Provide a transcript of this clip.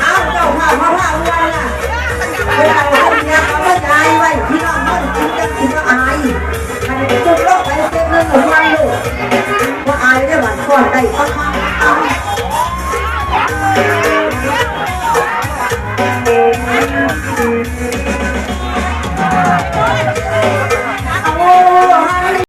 ເອົາເຈົ້າພາບມາພາບມ່ວນນະ ເວລາເຮົາເຮັດເຮົາກໍຢາຍໄວ້ ພີ່ນ້ອງເຮົາໄດ້ກິນກັນຊິບໍ່ອາຍ ຄັນໄປຈຸດລົງໄປເຈັບເງິນກໍມ່ວນໂລດ ບໍ່ອາຍເດ້ ບາດຟ້ອນໄດ້ປະມານ